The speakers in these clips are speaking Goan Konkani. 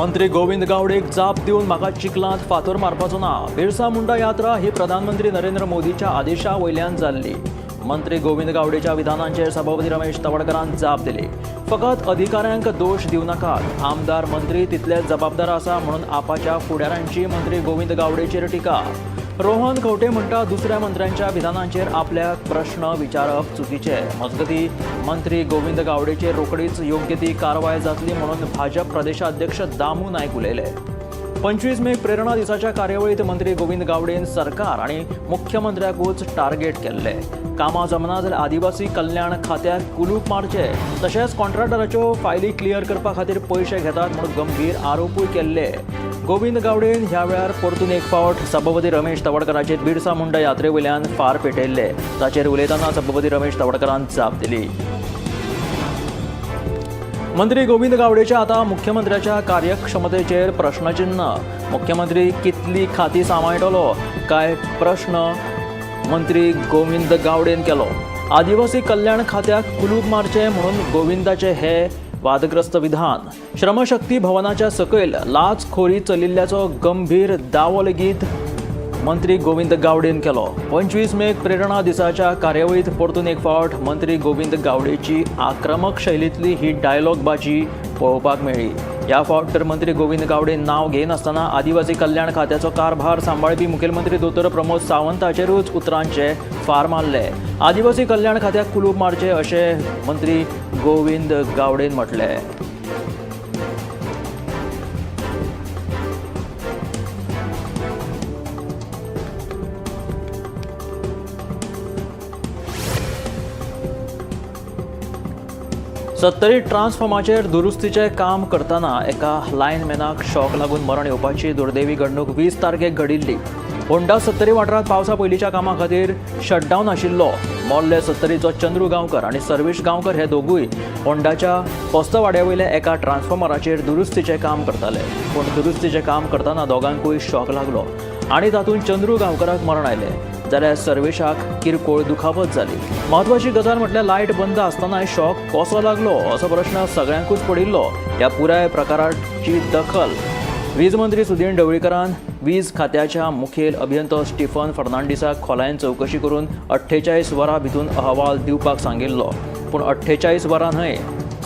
मंत्री गोविंद गावडेक जाप दिवन म्हाका चिखलांत फातर मारपाचो ना. बिरसा मुंडा यात्रा ही प्रधानमंत्री नरेंद्र मोदीच्या आदेशा वयल्यान जाल्ली. मंत्री गोविंद गावडेच्या विधानांचेर सभापती रमेश तवडकरान जाप दिली. फकत अधिकाऱ्यांक दोश दिवं नाकात, आमदार मंत्री तितलेच जबाबदार आसा म्हणून आपाच्या फुडाऱ्यांची मंत्री गोविंद गावडेचेर टिका. रोहन खंवटे म्हणटा दुसऱ्या मंत्र्यांच्या विधानांचेर आपल्याक प्रश्न विचारप चुकीचे. मजगतीं मंत्री गोविंद गावडेचेर रोखडीच योग्य ती कारवाय जातली म्हणून भाजप प्रदेशाध्यक्ष दामू नायक उलयले. 25 मेक प्रेरणा दिसाच्या कार्यावळीत मंत्री गोविंद गावडेन सरकार आनी मुख्यमंत्र्याकूच टार्गेट केल्ले. कामां जमना जाल्यार आदिवासी कल्याण खात्याक कुलूप मारचे, तशेंच कॉन्ट्रॅक्टराच्यो फायली क्लियर करपा खातीर पयशे घेतात म्हूण गंभीर आरोपूय केल्ले. गोविंद गावडेन ह्या वेळार परतून एक फावट सभापती रमेश तवडकराचेर बिरसा मुंडा यात्रे वयल्यान फार पेटयल्ले. ताचेर उलयतना सभापती रमेश तवडकरान जाप दिली. मंत्री गोविंद गावडेच्या आता मुख्यमंत्र्याच्या कार्यक्षमतेचेर प्रश्नचिन्ह. मुख्यमंत्री कितली खाती सांबाळटलो काय प्रश्न मंत्री गोविंद गावडेन केलो. आदिवासी कल्याण खात्याक कुलूप मारचें म्हणून गोविंदाचे हे वादग्रस्त विधान. श्रमशक्ती भवनाच्या सकयल लाचखोरी चलिल्ल्याचो गंभीर दावो लेगीत मंत्री गोविंद गावडेन केलो. 25 मेक प्रेरणा दिसाच्या कार्यावळीत परतून एक फावट मंत्री गोविंद गावडेची आक्रमक शैलींतली ही डायलॉग बाजी पळोवपाक मेळ्ळी. ह्या फावट तर मंत्री गोविंद गावडे नांव घेयनासतना आदिवासी कल्याण खात्याचो कारभार सांबाळपी मुखेलमंत्री दोतोर प्रमोद सावंताचेरूच उतरांचे फार मारले. आदिवासी कल्याण खात्याक कुलूप मारचें अशें मंत्री गोविंद गावडेन म्हटलें. सत्तरी ट्रान्सफॉर्माचेर दुरुस्तीचें काम करतना एका लायनमॅनाक शॉक लागून मरण येवपाची दुर्दैवी घडणूक 20 तारखेक घडिल्ली. होंडा सत्तरी वाठारांत पावसा पयलींच्या कामा खातीर शटडावन आशिल्लो. मोर्ले सत्तरीचो चंद्रू गांवकर आनी सर्वेश गांवकर हे दोगूय होंडाच्या पोस्तवाड्या वयल्या एका ट्रान्सफॉर्मराचेर दुरुस्तीचें काम करताले. पूण दुरुस्तीचें काम करतना दोगांकूय शॉक लागलो आनी तातूंत चंद्रू गांवकराक मरण आयलें, जाल्यार सर्वेशाक किरकोळ दुखापत जाली. म्हत्वाची गजाल म्हटल्यार लायट बंद आसतनाय शॉक कसो लागलो असो प्रश्न सगळ्यांकूच पडिल्लो. ह्या पुराय प्रकाराची दखल वीज मंत्री सुदीन ढवळीकरान वीज खात्याच्या मुखेल अभियंतो स्टीफन फर्नांडीसाक खोलायेन चवकशी करून 48 वरां भितून अहवाल दिवपाक सांगिल्लो. पूण 48 वरां न्हय,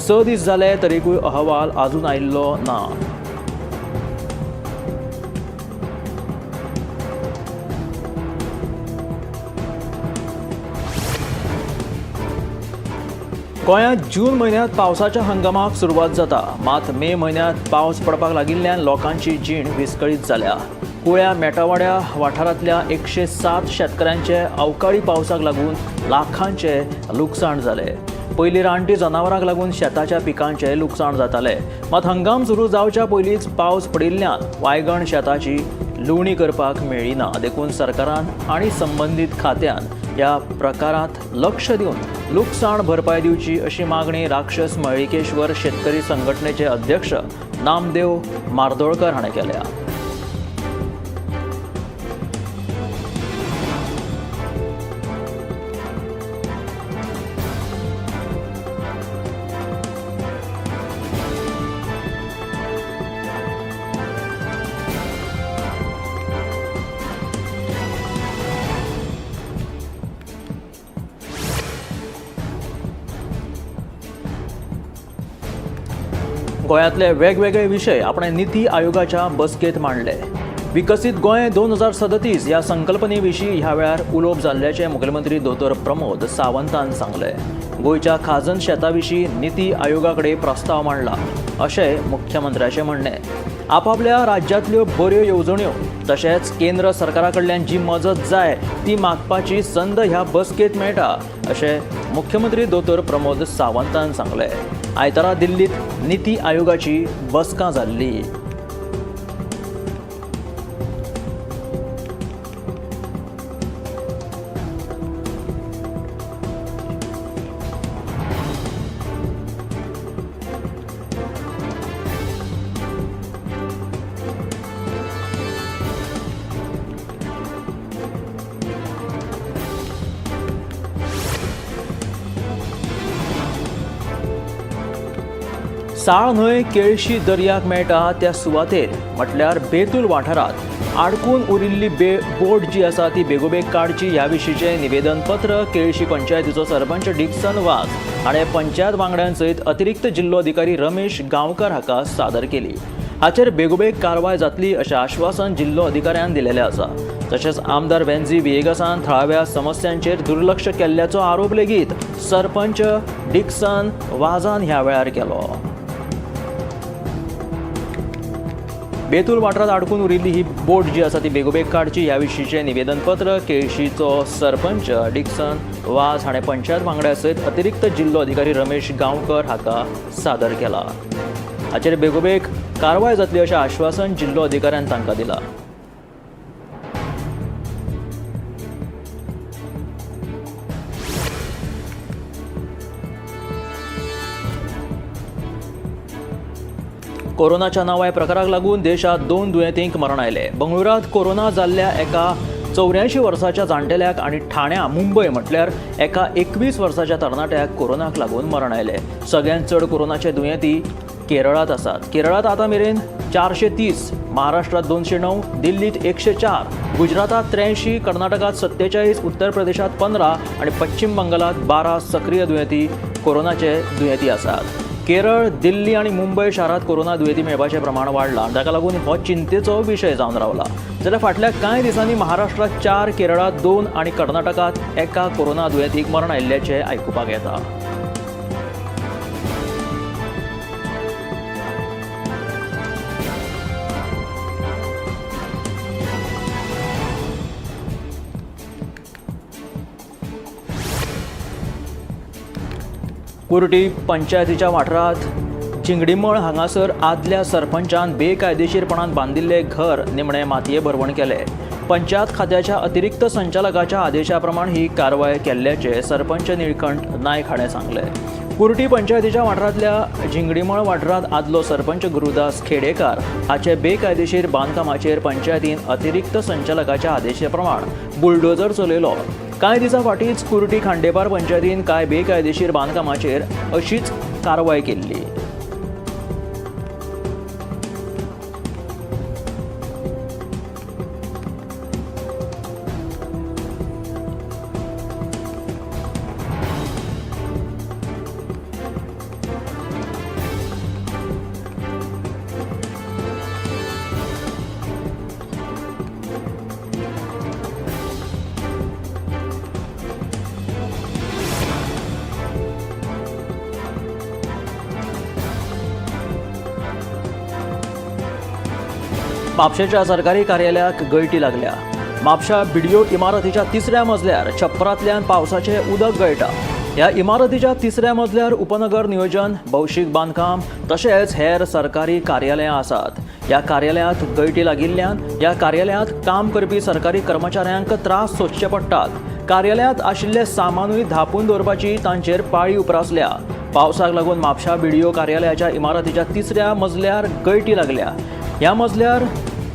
6 दीस जाले तरीकूय अहवाल आजून आयिल्लो ना. गोंयांत जून म्हयन्यांत पावसाच्या हंगामाक सुरवात जाता. मात मे म्हयन्यांत पावस पडपाक लागिल्ल्यान लोकांची जीण विस्कळीत जाल्या. कुळ्या मेटावाड्या वाठारांतल्या 107 शेतकऱ्यांचे अवकाळी पावसाक लागून लाखांचे लुकसाण जालें. पयलीं रानटी जनावरांक लागून शेताच्या पिकांचें लुकसाण जातालें. मात हंगाम सुरू जावच्या पयलींच पावस पडिल्ल्यान वायगण शेताची लुवणी करपाक मेळ्ळी ना. देखून सरकारान आनी संबंदीत खात्यान ह्या प्रकारांत लक्ष दिवन लुकसाण भरपाय दिवची अशी मागणी राक्षस मळिकेश्वर शेतकरी संघटनेचे अध्यक्ष नामदेव मार्दोळकर हाणें केल्या. गोंयांतले वेगवेगळे विशय आपणे निती आयोगाच्या बसकेंत मांडले. विकसीत गोंय 2037 ह्या संकल्पने विशीं ह्या वेळार उलोवप जाल्ल्याचें मुखेलमंत्री दोतोर प्रमोद सावंतान सांगलें. गोंयच्या खाजन शेता विशीं निती आयोगा कडेन प्रस्ताव मांडला अशें मुख्यमंत्र्याचें म्हणणें. आपापल्या राज्यांतल्यो बऱ्यो येवजण्यो तशेंच केंद्र सरकारा कडल्यान जी मजत जाय ती मागपाची संद ह्या बसकेंत मेळटा अशें मुख्यमंत्री दोतोर प्रमोद सावंतान सांगलें. आयतारा दिल्लीत निती आयोगाची बसका जाल्ली. साळ न्हंय केळशी दर्याक मेळटा त्या सुवातेर म्हटल्यार बेतूल वाठारांत आडकून उरिल्ली बोट जी आसा ती बेगोबेग काडची ह्या विशींचें निवेदनपत्र केळशी पंचायतीचो सरपंच डिक्सन वाझ हाणें पंचायत वांगड्यां सयत अतिरिक्त जिल्लोधिकारी रमेश गांवकर हाका सादर केली. हाचेर बेगोबेग कारवाय जातली अशें आश्वासन जिल्लो अधिकाऱ्यान दिलेलें आसा. तशेंच आमदार वेन्झी व्हिएगसान थळाव्या समस्यांचेर दुर्लक्ष केल्ल्याचो आरोप लेगीत सरपंच डिक्सन वाझान ह्या वेळार केलो. बेतूल वाठारांत आडकून उरिल्ली ही बोट जी आसा ती बेगोबेग काडची ह्या विशींचें निवेदनपत्र केळशीचो सरपंच डिक्सन वाझ हाणें पंचायत वांगड्या सयत अतिरिक्त जिल्लो अधिकारी रमेश गांवकर हाका सादर केला. हाचेर बेगोबेग कारवाय जातली अशें आश्वासन जिल्लो अधिकाऱ्यान तांकां दिलां. कोरोनाच्या नव्या प्रकाराक लागून देशांत 2 दुयेंतींक मरण आयलें. बंगळुरांत कोरोना जाल्ल्या एका 84 वर्साच्या जाण्टेल्याक आनी ठाण्या मुंबय म्हटल्यार एका 21 वर्साच्या तरणाट्याक कोरोनाक लागून मरण आयलें. सगळ्यांत चड कोरोनाचे दुयेंती केरळांत आसात. केरळांत आतां मेरेन 430, महाराष्ट्रांत 209, दिल्लींत 104, गुजरातांत 83, कर्नाटकांत 47, उत्तर प्रदेशांत 15 आनी पश्चिम बंगालांत 12 सक्रीय दुयेंती कोरोनाचे दुयेंती आसात. केरळ, दिल्ली आनी मुंबय शारांत कोरोना दुयेंती मेळपाचें प्रमाण वाडलां आनी ताका लागून हो चिंतेचो विशय जावन रावला. जाल्यार फाटल्या कांय दिसांनी महाराष्ट्रांत 4, केरळांत 2 आनी कर्नाटकांत 1 कोरोना दुयेंतीक मरण आयिल्ल्याचें आयकुपाक येता. कुर्टी पंचायतीच्या वाठारांत चिंगडीमळ हांगासर आदल्या सरपंचान बेकायदेशीरपणान बांदिल्लें घर निमणें मातये भरवण केलें. पंचायत खात्याच्या अतिरिक्त संचालकाच्या आदेशा प्रमाण ही कारवाय केल्ल्याचें सरपंच निळकंठ नायक हाणें सांगलें. कुर्टी पंचायतीच्या वाठारांतल्या झिंगडीमळ वाठारांत आदलो सरपंच गुरुदास खेडेकार हाचे बेकायदेशीर बांदकामाचेर पंचायतीन अतिरिक्त संचालकाच्या आदेशा प्रमाण बुलडोजर चलयलो. कांय दिसां फाटींच कुर्टी खांडेपार पंचायतीन कांय बेकायदेशीर बांदकामाचेर अशीच कारवाय केल्ली. म्हापशेंच्या सरकारी कार्यालयाक गळटी लागल्या. म्हापशा बीडीओ इमारतीच्या 3ऱ्या मजल्यार छप्परांतल्यान पावसाचें उदक गळटा. ह्या इमारतीच्या 3ऱ्या मजल्यार उपनगर नियोजन, भौशीक बांदकाम तशेंच हेर सरकारी कार्यालयां आसात. ह्या कार्यालयांत गळटी लागिल्ल्यान ह्या कार्यालयांत काम करपी सरकारी कर्मचाऱ्यांक त्रास सोंसचे पडटात. कार्यालयांत आशिल्लें सामानूय धांपून दवरपाची तांचेर पाळी उप्रासल्या. पावसाक लागून म्हापशा बीडीओ कार्यालयाच्या इमारतीच्या 3ऱ्या मजल्यार गळटी लागल्या. ह्या मजल्यार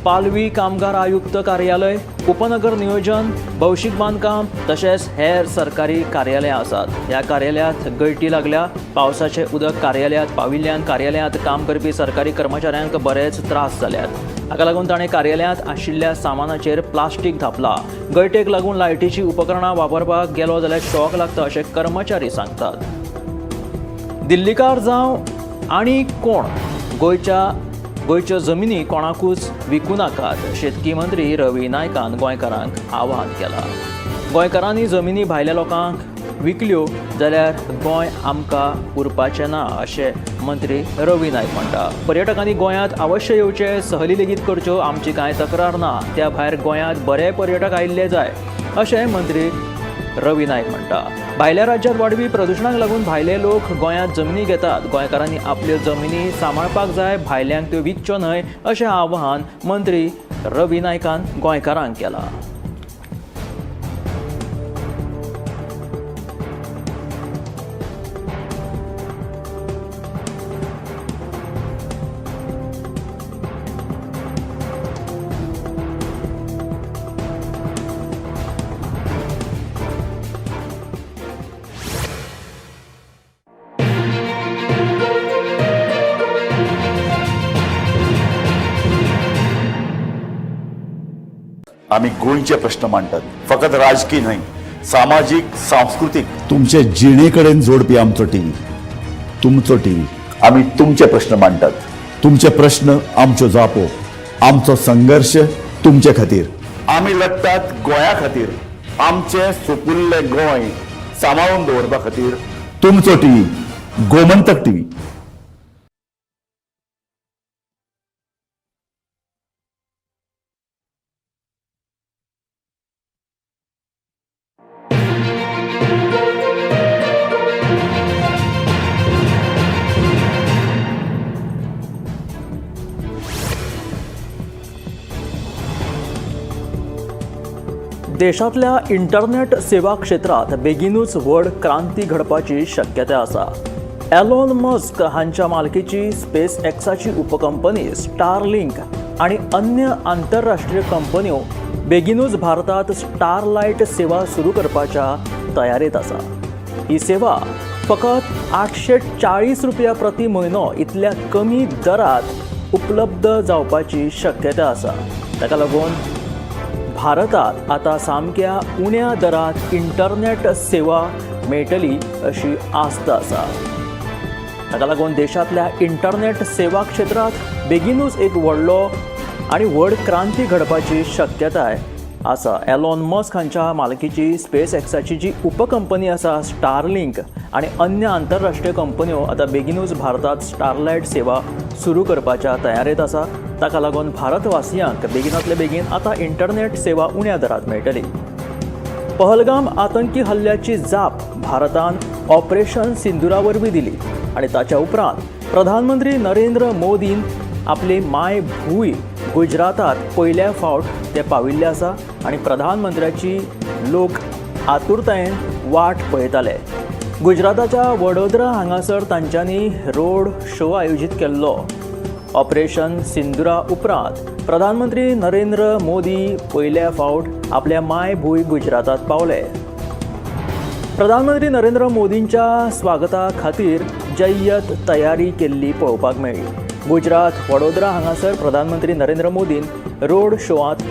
पालवी कामगार आयुक्त कार्यालय, उपनगर नियोजन, भौशीक बांदकाम तशेंच हेर सरकारी कार्यालयां आसात. ह्या कार्यालयांत गळटी लागल्या. पावसाचें उदक कार्यालयांत पाविल्ल्यान कार्यालयांत काम करपी सरकारी कर्मचाऱ्यांक बरेच त्रास जाल्यात. हाका लागून ताणें कार्यालयांत आशिल्ल्या सामानाचेर प्लास्टीक धांपला. गळटेक लागून लायटीचीं उपकरणां वापरपाक गेलो जाल्यार शॉक लागता अशें कर्मचारी सांगतात. दिल्लीकार जावं आनी कोण गोंयच्यो जमिनी कोणाकूच विकूं नाकात, शेतकी मंत्री रवी नायकान गोंयकारांक आवाहन केलां. गोंयकारांनी जमिनी भायल्या लोकांक विकल्यो जाल्यार गोंय आमकां उरपाचें ना अशें मंत्री रवी नायक म्हणटा. पर्यटकांनी गोंयांत अवश्य येवचें, सहली लेगीत करच्यो, आमची कांय तक्रार ना. त्या भायर गोंयांत बरे पर्यटक आयिल्ले जाय अशें मंत्री रवी नायक म्हणटा. भायल्या राज्यांत वाडपी प्रदुशणाक लागून भायले लोक गोंयांत जमिनी घेतात. गोंयकारांनी आपल्यो जमिनी सांबाळपाक जाय, भायल्यांक त्यो विकच्यो न्हय अशें आवाहन मंत्री रवी नायकान गोंयकारांक केलां. आमी गोंयचे प्रश्न मांडटात, फकत राजकीय न्हय, सामाजीक, सांस्कृतीक, तुमचे जिणे कडेन जोडपी आमचो टीव्ही, तुमचो टीव्ही. आमी तुमचे प्रश्न मांडटात, तुमचे प्रश्न आमच्यो जापो, आमचो संघर्श तुमचे खातीर. आमी लढटात गोंया खातीर, आमचें सुपुल्लें गोंय सांबाळून दवरपा खातीर. तुमचो टीव्ही, गोमंतक टीव्ही. देशांतल्या इंटरनेट सेवा क्षेत्रांत बेगीनूच व्हड क्रांती घडपाची शक्यताय आसा. एलॉन मस्क हांच्या मालकीची स्पेस एक्साची उपकंपनी स्टारलिंक आनी अन्य आंतरराष्ट्रीय कंपन्यो बेगीनूच भारतांत स्टारलायट सेवा सुरू करपाच्या तयारेंत आसा. ही सेवा फकत 840 रुपया प्रति म्हयनो इतल्या कमी दरांत उपलब्ध जावपाची शक्यताय आसा. ताका लागून भारतांत आतां सामक्या उण्या दरांत इंटरनेट सेवा मेळटली अशी आस्त आसा. ताका लागून देशांतल्या इंटरनेट सेवा क्षेत्रांत बेगीनूच एक व्हडलो आनी व्हड क्रांती घडपाची शक्यताय आसा. एलॉन मस्क हांच्या मालकीची स्पेस एक्साची जी उपकंपनी आसा स्टारलिंक आनी अन्य आंतरराष्ट्रीय कंपन्यो आतां बेगीनूच भारतांत स्टारलायट सेवा सुरू करपाच्या तयारेंत आसा. ताका लागून भारतवासियांक बेगिनातले बेगीन आतां इंटरनेट सेवा उण्या दरांत मेळटली. पहलगाम आतंकी हल्ल्याची जाप भारतान ऑपरेशन सिंदुरा वरवीं दिली आनी ताच्या उपरांत प्रधानमंत्री नरेंद्र मोदीन आपली मायभूंय गुजरातांत पयल्या फावट ते पाविल्ले आसा आनी प्रधानमंत्र्याची लोक आतुरतायेन वाट पळयताले. गुजराताच्या वडोदरा हांगासर तांच्यांनी रोड शो आयोजीत केल्लो. ऑपरेशन सिंदुरा उपरांत प्रधानमंत्री नरेंद्र मोदी पयल्या फावट आपल्या मायभूंय गुजरातांत पावले. प्रधानमंत्री नरेंद्र मोदींच्या स्वागता खातीर जय्यत तयारी केल्ली पळोवपाक मेळ्ळी. गुजरात वडोदरा हांगासर प्रधानमंत्री नरेंद्र मोदीन रोड शोवांत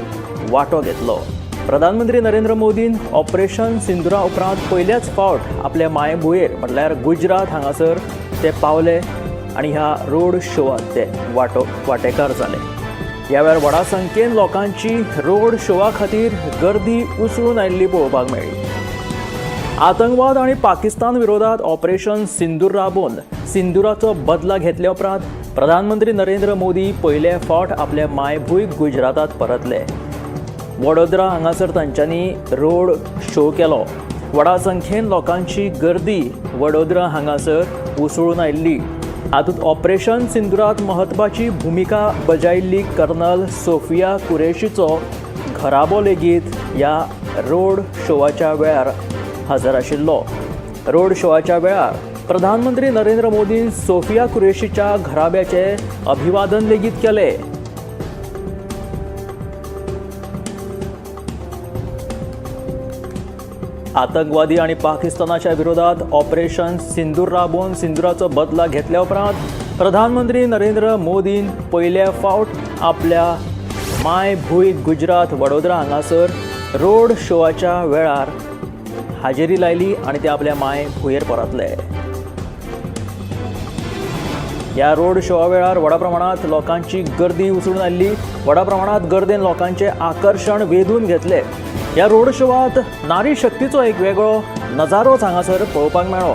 वांटो घेतलो. प्रधानमंत्री नरेंद्र मोदीन ऑपरेशन सिंदुरा उपरांत पयल्याच फावट आपल्या मायभुंयेर म्हटल्यार गुजरात हांगासर ते पावले आनी ह्या रोड शोवांत ते वांटेकार जाले. ह्या वेळार व्हडा संख्येन लोकांची रोड शोवा खातीर गर्दी उसळून आयिल्ली पळोवपाक मेळ्ळी. आतंकवाद आनी पाकिस्तान विरोधात ऑपरेशन सिंदूर राबोवन सिंदुराचो बदला घेतल्या उपरांत प्रधानमंत्री नरेंद्र मोदी पयले फावट आपल्या मायभूंय गुजरातांत परतले. वडोदरा हांगासर तांच्यांनी रोड शो केलो. व्हडा संख्येन लोकांची गर्दी वडोदरा हांगासर उसळून आयिल्ली. हातूंत ऑपरेशन सिंदुरात म्हत्वाची भुमिका बजायिल्ली कर्नल सोफिया कुरेशीचो घराबो लेगीत ह्या रोड शोवाच्या वेळार हजर आशिल्लो. रोड शोवाच्या वेळार प्रधानमंत्री नरेंद्र मोदीन सोफिया कुरेशीच्या घराब्याचे अभिवादन लेगीत केले. आतंकवादी आनी पाकिस्तानाच्या विरोधात ऑपरेशन सिंदूर राबोवन सिंदुराचो बदला घेतल्या उपरांत प्रधानमंत्री नरेंद्र मोदीन पयल्या फावट आपल्या मायभूंय गुजरात वडोदरा हांगासर रोड शोवाच्या वेळार हाजेरी लायली आनी ते आपल्या मायभुंयेर परतले. ह्या रोड शोवा वेळार व्हडा प्रमाणांत लोकांची गर्दी उसळून आयिल्ली. व्हडा प्रमाणांत गर्देन लोकांचें आकर्शण वेधून घेतलें. ह्या रोड शोवात नारी शक्तीचो एक वेगळो नजारोच हांगासर पळोवपाक मेळ्ळो.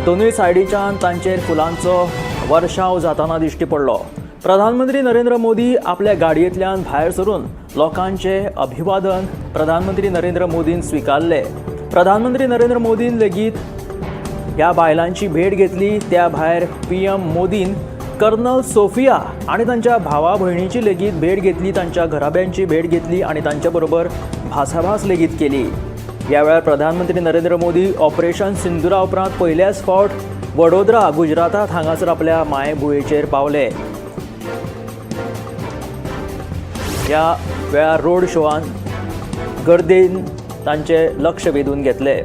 दोनूय सायडीच्यान तांचेर फुलांचो वर्षाव जाताना दिश्टी पडलो. प्रधानमंत्री नरेंद्र मोदी आपल्या गाडयेंतल्यान भायर सरून लोकांचे अभिवादन प्रधानमंत्री नरेंद्र मोदीन स्विकारले. प्रधानमंत्री नरेंद्र मोदीन लेगीत ह्या बायलांची भेट घेतली. त्या भायर पीएम मोदीन कर्नल सोफिया आनी तांच्या भावा भयणीची लेगीत भेट घेतली, तांच्या घराब्यांची भेट घेतली आनी तांच्या बरोबर भासाभास लेगीत केली. ह्या वेळार प्रधानमंत्री नरेंद्र मोदी ऑपरेशन सिंदुरा उपरांत पयल्याच फावट वडोदरा गुजरातांत हांगासर आपल्या मायभुंयेचेर पावले. ह्या वेळार रोड शोवान गर्देन तांचें लक्ष वेधून घेतलें.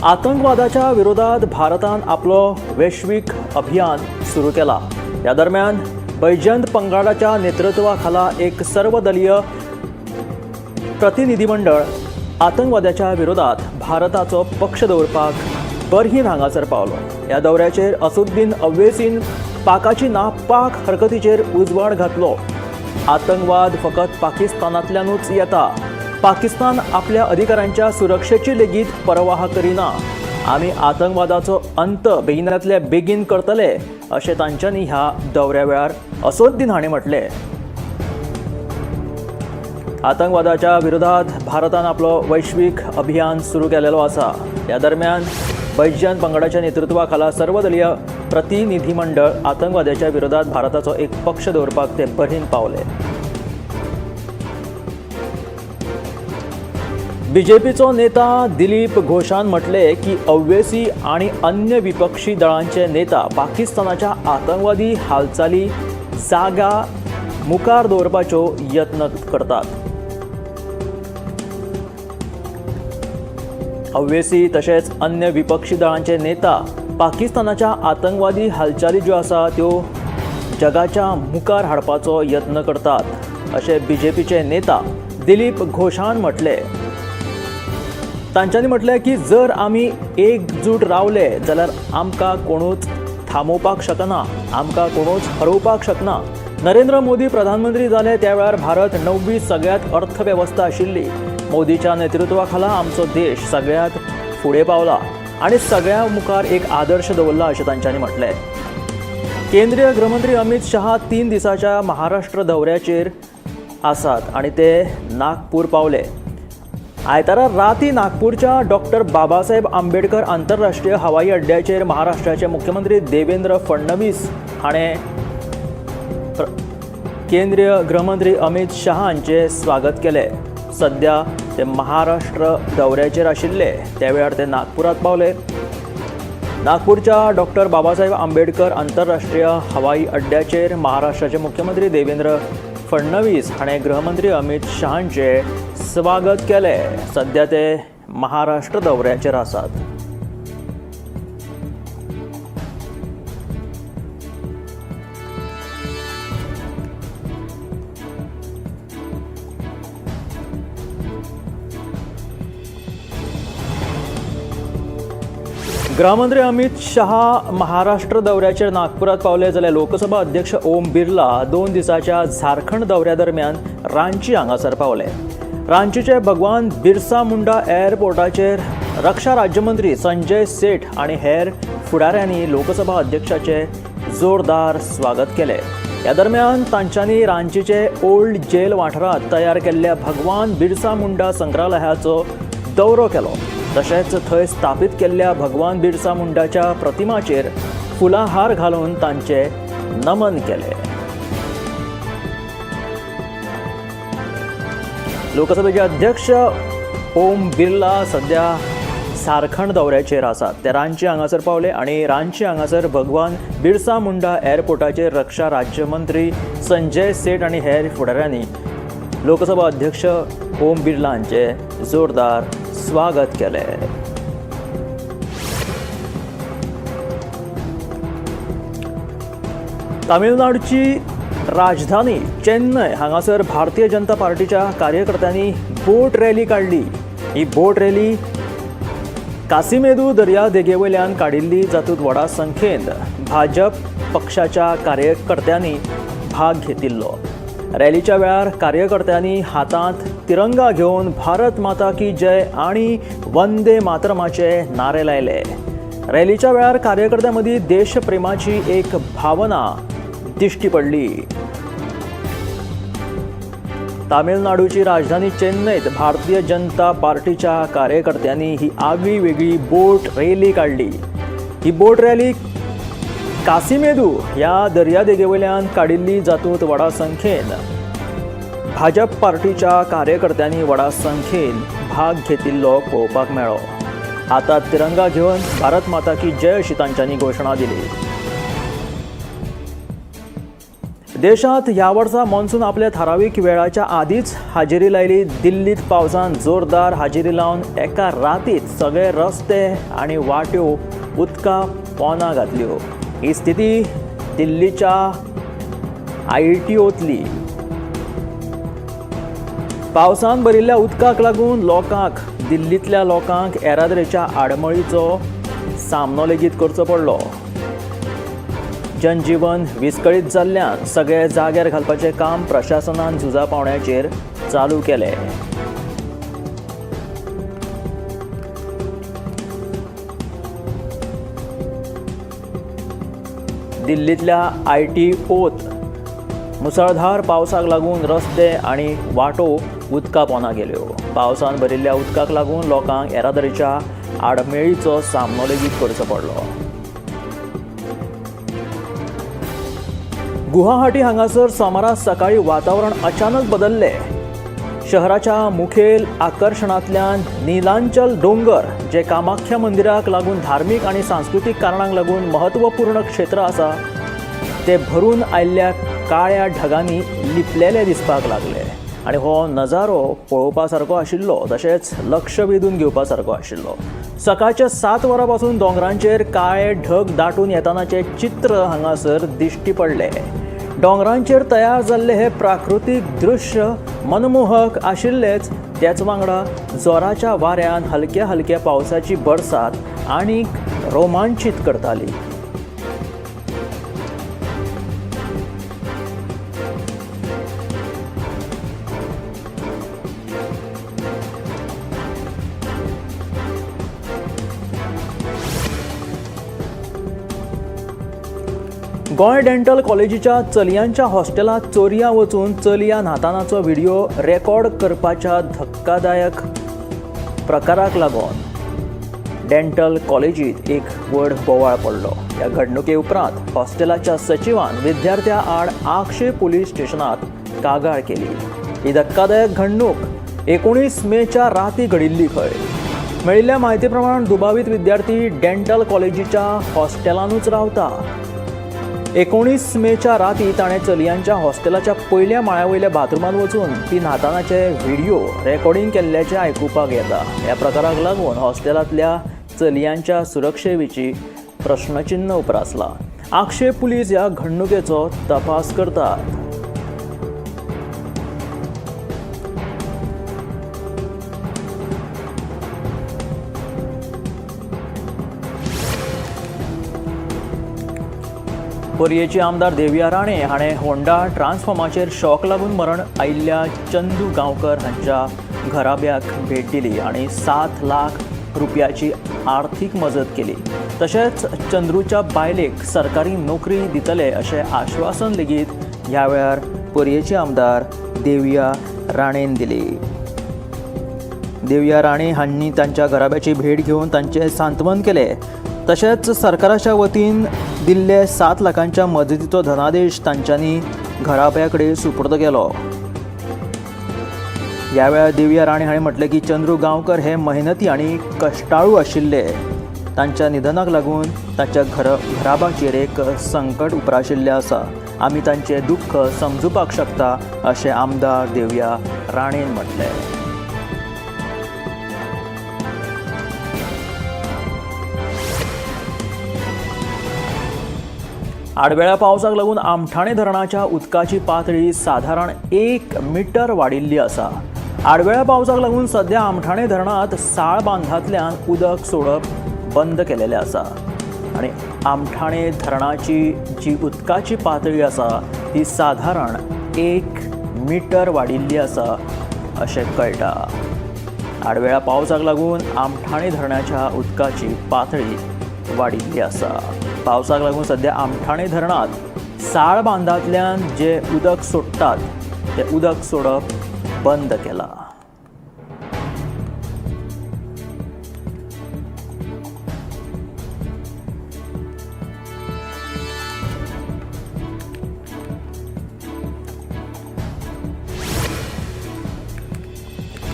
आतंकवादाच्या विरोधात भारतान आपलो वैश्वीक अभियान सुरू केला. ह्या दरम्यान बैजयंत पंगडाच्या नेतृत्वाखाला एक सर्वदलीय प्रतिनिधीमंडळ आतंकवादाच्या विरोधात भारताचो पक्ष दवरपाक बर्हीन हांगासर पावलो. ह्या दौऱ्याचेर असुद्दीन अव्वेसीन पाकाची नापाक हरकतीचेर उजवाड घातलो. आतंकवाद फकत पाकिस्तानांतल्यानूच येता. पाकिस्तान आपल्या अधिकारांच्या सुरक्षेची लेगीत परवाह करिना. आमी आतंकवादाचो अंत बेगिनांतल्या बेगीन करतले अशें तांच्यांनी ह्या दौऱ्या वेळार असोद्दीन हांणी म्हटलें. आतंकवादाच्या विरोधात भारतान आपलो वैश्वीक अभियान सुरू केलेलो आसा. ह्या दरम्यान बैजयंत पंगडाच्या नेतृत्वाखाला सर्वदलीय प्रतिनिधीमंडळ आतंकवादाच्या विरोधात भारताचो एक पक्ष दवरपाक ते बर्हीन पावले. बीजेपीचो नेता दिलीप घोषान म्हटले की अव्वेसी आनी अन्य विपक्षी दळांचे नेता पाकिस्तानाच्या आतंकवादी हालचाली जागा मुखार दवरपाच्यो यत्न करतात. अव्वेसी तशेंच अन्य विपक्षी दळांचे नेता पाकिस्तानाच्या आतंकवादी हालचाली ज्यो आसा त्यो जगाच्या मुखार हाडपाचो यत्न करतात अशें बीजेपीचे नेता दिलीप घोषान म्हटले. तांच्यांनी म्हटलें की जर आमी एकजूट रावले जाल्यार आमकां कोणूच थांबोवपाक शकना, आमकां कोणूच हरोवपाक शकना. नरेंद्र मोदी प्रधानमंत्री जाले त्या वेळार भारत 9वी सगळ्यांत अर्थवेवस्था आशिल्ली. मोदीच्या नेतृत्वाखाला आमचो देश सगळ्यांत फुडें पावला आनी सगळ्यां मुखार एक आदर्श दवरला अशें तांच्यांनी म्हटलें. केंद्रीय गृहमंत्री अमित शहा 3 दिसाच्या महाराष्ट्र दौऱ्याचेर आसात आनी ते नागपूर पावले. आयतारा राती नागपूरच्या डॉक्टर बाबासाहेब आंबेडकर आंतरराष्ट्रीय हवाई अड्ड्याचेर महाराष्ट्राचे मुख्यमंत्री देवेंद्र फडणवीस हाणें केंद्रीय गृहमंत्री अमित शहा हांचें स्वागत केलें. सद्या ते महाराष्ट्र दौऱ्याचेर आशिल्ले त्या वेळार ते नागपुरात पावले. नागपूरच्या डॉक्टर बाबासाहेब आंबेडकर आंतरराष्ट्रीय हवाई अड्ड्याचेर महाराष्ट्राचे मुख्यमंत्री देवेंद्र फडणवीस हाणें गृहमंत्री अमित शहांचें स्वागत केलें. सद्या ते महाराष्ट्र दौऱ्याचेर आसात. गृहमंत्री अमित शहा महाराष्ट्र दौऱ्याचेर नागपुरात पावले जाल्यार लोकसभा अध्यक्ष ओम बिर्ला 2 दिसाच्या झारखंड दौऱ्या दरम्यान रांची हांगासर पावले. रांचीचे भगवान बिरसा मुंडा एअरपोर्टाचेर रक्षा राज्यमंत्री संजय सेठ आनी हेर फुडाऱ्यांनी लोकसभा अध्यक्षाचे जोरदार स्वागत केले. ह्या दरम्यान तांच्यांनी रांचीचे ओल्ड जेल वाठारांत तयार केल्ल्या भगवान बिरसा मुंडा संग्रहालयाचो दौरो केलो. तशेंच थंय स्थापीत केल्ल्या भगवान बिरसा मुंडाच्या प्रतिमाचेर फुलांहार घालून तांचे नमन केले. लोकसभेचे अध्यक्ष ओम बिर्ला सध्या झारखंड दौऱ्याचेर आसात. ते रांची हांगासर पावले आनी रांची हांगासर भगवान बिरसा मुंडा एअरपोर्टाचेर रक्षा राज्यमंत्री संजय सेठ आनी हेर फुडाऱ्यांनी लोकसभा अध्यक्ष ओम बिर्ला हांचे जोरदार स्वागत केले. तामिळनाडूची राजधानी चेन्नय हांगासर भारतीय जनता पार्टीच्या कार्यकर्त्यांनी बोट रॅली काडली. ही बोट रॅली कासिमेदू दर्यादेगेवयल्यान काडिल्ली, जातूंत व्हडा संख्येन भाजप पक्षाच्या कार्यकर्त्यांनी भाग घेतिल्लो. रॅलीच्या वेळार कार्यकर्त्यांनी हातांत तिरंगा घेवन भारत माता की जय आनी वंदे मातरमाचे नारे लायले. रॅलीच्या वेळार कार्यकर्त्यां मदीं देशप्रेमाची एक भावना दिश्टी पडली. तामिळनाडूची राजधानी चेन्नईत भारतीय जनता पार्टीच्या कार्यकर्त्यांनी ही आगळी वेगळी बोट रॅली काडली. ही बोट रॅली कासिमेदू ह्या दर्यादेगेवयल्यान काडिल्ली, जातूंत व्हडा संख्येन भाजप पार्टीच्या कार्यकर्त्यांनी व्हडा संख्येन भाग घेतिल्लो पळोवपाक मेळ्ळो. हातात तिरंगा घेवन भारत माता की जय अशी तांच्यांनी घोशणा दिली. देशांत ह्या वर्सा मॉन्सून आपल्या थारावीक वेळाच्या आदींच हाजेरी लायली. दिल्लीत पावसान जोरदार हाजेरी लावन एका रातीत सगळे रस्ते आनी वाट्यो उदका पोंदा घातल्यो. ही स्थिती दिल्लीच्या आयटीओतली. पावसान भरिल्ल्या उदकाक लागून लोकांक, दिल्लींतल्या लोकांक येरादारीच्या आडमळीचो सामनो लेगीत करचो पडलो. जनजीवन विस्कळीत जाल्ल्यान सगळे जाग्यार घालपाचें काम प्रशासनान झुजा पावण्याचेर चालू केलें. दिल्लींतल्या आयटीओत मुसळधार पावसाक लागून रस्ते आनी वाटो उदका पोंदा गेल्यो. पावसान भरिल्ल्या उदकाक लागून लोकांक येरादारीच्या आडमेळीचो सामनो लेगीत करचो पडलो. गुवाहाटी हांगासर सोमारा सकाळी वातावरण अचानक बदलले. शहराच्या मुखेल आकर्शणांतल्यान नीलांचल दोंगर, जे कामाख्या मंदिराक लागून धार्मीक आनी सांस्कृतीक कारणांक लागून महत्वपूर्ण क्षेत्र आसा, ते भरून आयिल्ल्या काळ्या ढगांनी लिपलेले दिसपाक लागले आनी हो नजारो पळोवपा सारको आशिल्लो, तशेंच लक्ष वेधून घेवपा सारको आशिल्लो. सकाळच्या 7 वरां पासून दोंगरांचेर काळे ढग दाटून येतानाचें चित्र हांगासर दिश्टी पडलें. दोंगरांचेर तयार जाल्ले हे प्राकृतीक दृश्य मनमोहक आशिल्लेच, त्याच वांगडा जोराच्या वाऱ्यान हलक्या हलक्या पावसाची बरसात आनीक रोमांचीत करताली. गोंय डेंटल कॉलेजीच्या चलयांच्या हॉस्टेलांत चोरयां वचून चलयां न्हातानाचो व्हिडिओ रेकॉर्ड करपाच्या धक्कादायक प्रकाराक लागून डेंटल कॉलेजीत एक व्हड बोवाळ पडलो. ह्या घडणुके उपरांत हॉस्टेलाच्या सचिवान विद्यार्थ्यां आड आगशे पुलीस स्टेशनात कागाळ केली. ही धक्कादायक घडणूक 19 मेच्या राती घडिल्ली खंय. मेळिल्ल्या म्हायती प्रमाण दुबावीत विद्यार्थी डेंटल कॉलेजीच्या हॉस्टेलानूच रावता. 19 मेच्या राती ताणें चलयांच्या हॉस्टेलाच्या पयल्या माळ्या वयल्या बाथरुमांत वचून ती न्हातानाचे व्हिडिओ रेकॉर्डिंग केल्ल्याचें आयकुपाक येता. ह्या प्रकाराक लागून हॉस्टेलांतल्या चलयांच्या सुरक्षे विशीं प्रश्नचिन्न उप्रासला. आगशे पुलीस ह्या घडणुकेचो तपास करतात. पर्येची आमदार देविया राणे हाणें होंडा ट्रान्सफॉर्माचेर शॉक लागून मरण आयिल्ल्या चंदू गांवकर हांच्या घराब्याक भेट दिली आनी 7 लाख रुपयाची आर्थीक मजत केली. तशेंच चंद्रूच्या बायलेक सरकारी नोकरी दितले अशें आश्वासन लेगीत ह्या वेळार पर्येची आमदार देविया राणेन दिली. देविया राणे हांणी तांच्या घराब्याची भेट घेवन तांचें सांत्वन केलें. तशेंच सरकाराच्या वतीन दिल्ले 7 लाखांच्या मजतीचो धनादेश तांच्यांनी घराब्या कडेन सुपूर्द केलो. ह्या वेळार देविया राणे हांणी म्हटलें की चंद्रू गांवकर हे मेहनती आनी कश्टाळू आशिल्ले. तांच्या निधनाक लागून तांच्या घराब्याचेर एक संकट उप्राशिल्लें आसा. आमी तांचें दुख्ख समजुपाक शकता अशें आमदार देविया राणेन म्हटलें. आडवेळ्या पावसाक लागून आमठाणे धरणाच्या उदकाची पातळी सादारण 1 मिटर वाडिल्ली आसा. आडवेळ्या पावसाक लागून सध्या आमठाणे धरणांत साळ बांदांतल्यान उदक सोडप बंद केलेलें आसा आनी आमठाणे धरणाची जी उदकाची पातळी आसा ती सादारण 1 मिटर वाडिल्ली आसा अशें कळटा. आडवेळ्या पावसाक लागून आमठाणे धरणाच्या उदकाची पातळी वाडिल्ली आसा. पावसाक लागून सध्या आमठाणे धरणांत साळ बांदांतल्यान जे उदक सोडटात तें उदक सोडप बंद केलां.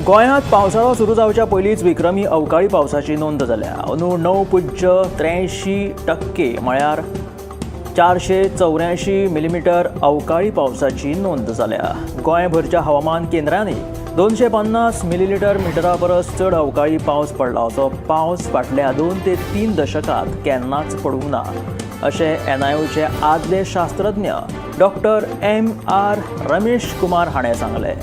गोंयांत पावसाळो सुरू जावच्या पयलींच विक्रमी अवकाळी पावसाची नोंद जाल्या. अंदू 9.83% म्हळ्यार 484 मिलीमीटर अवकाळी पावसाची नोंद जाल्या. गोंयभरच्या हवामान केंद्रांनी 250 मिलीलिटर मिटरा परस चड अवकाळी पावस पडला. असो पावस फाटल्या 2 ते 3 दशकांत केन्नाच पडूंक ना, अशें एनआयओचे आदले शास्त्रज्ञ डॉक्टर एम.आर. रमेश कुमार हाणें सांगलें.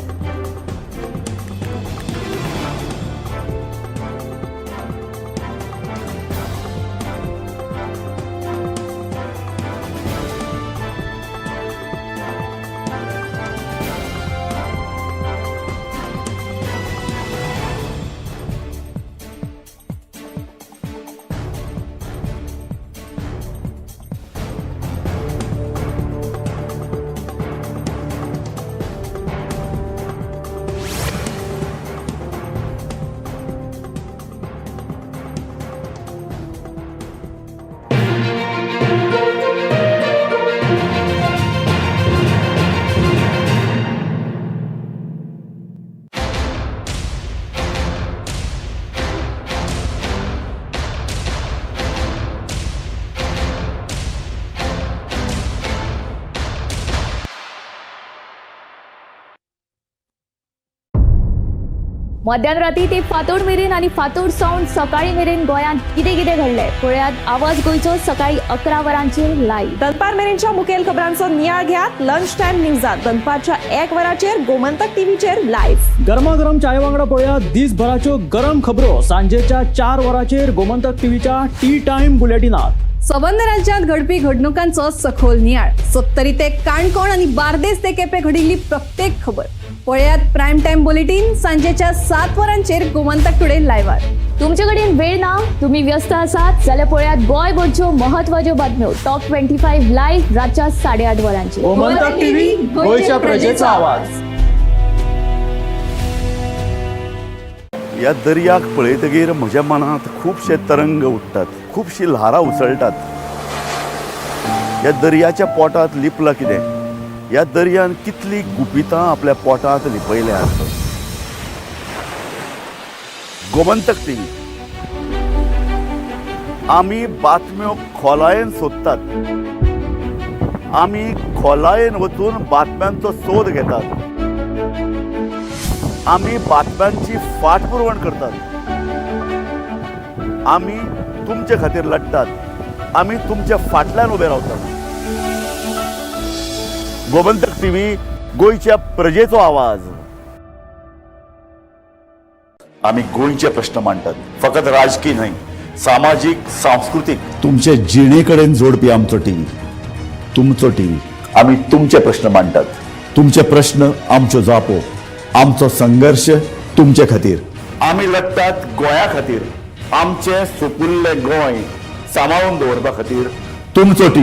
मध्यान राती ते फांतोड मेरेन आनी फांतोड सावन सकाळी मेरेन गोंयांत कितें कितें घडलें पळयात आवाज गोंयचो सकाळी 11 वरांचेर लायव्ह. दनपार मेरेनच्या मुखेल खबरांचो नियाळ घेयात लंच टायम न्यूजात दनपारच्या 1 वराचेर गोमंतक टीव्हीचेर लायव्ह. गरमागरम चाये वांगडा पळयात दिसभराच्यो गरम खबरो सांजेच्या 4 वरांचेर गोमंतक टीव्हीच्या टी टायम बुलेटिनात. सबंद राज्यांत घडपी घडणुकांचो सखोल नियाळ, सत्तरी ते काणकोण आनी बार्देस ते केपें घडिल्ली प्रत्येक खबर पळयात प्रायम टायम बुलेटीन सांजेच्या 7 वरांचेर गोमंतक टुडे लायव्हार. तुमचे कडेन वेळ ना, तुम्ही व्यस्त आसात जाल्यार पळयात गोंयभरच्यो महत्वाच्यो बातम्यो टॉप 25 लायव्ह रातच्या 8:30 वरांचेर. गोमंतक टीव्ही, गोंयच्या प्रजेचा आवाज. ह्या दर्याक पळयतगीर म्हज्या मनांत खुबशे तरंग उठ्ठात, खुबशीं ल्हारां उसळटात. ह्या दर्याच्या पोटांत लिपलां कितें? ह्या दर्यान कितलीं गुपितां आपल्या पोटांत लिपयल्यांत. गोमंतक टीव्ही, आमी बातम्यो खोलायेन सोदतात, आमी खोलायेन वचून बातम्यांचो सोद घेतात, आमी बातम्यांची फाटपुरवण करतात, आमी तुमचे खातीर लढटात, आमी तुमच्या फाटल्यान उबे रावतात. गोमंतक टीव्ही, गोंयच्या प्रजेचो आवाज. आमी गोंयचे प्रश्न मांडटात, फकत राजकी न्हय, सामाजीक, सांस्कृतीक, तुमचे जिणे कडेन जोडपी आमचो टीव्ही, तुमचो टीव्ही. आमी तुमचे प्रश्न मांडटात, तुमचे प्रश्न आमच्यो जापो, आमचो संघर्श तुमचे खातीर. आमी लढटात गोंया खातीर, आमचें सुपुल्लें गोंय सांबाळून दवरपा खातीर. तुमचो टीव्ही.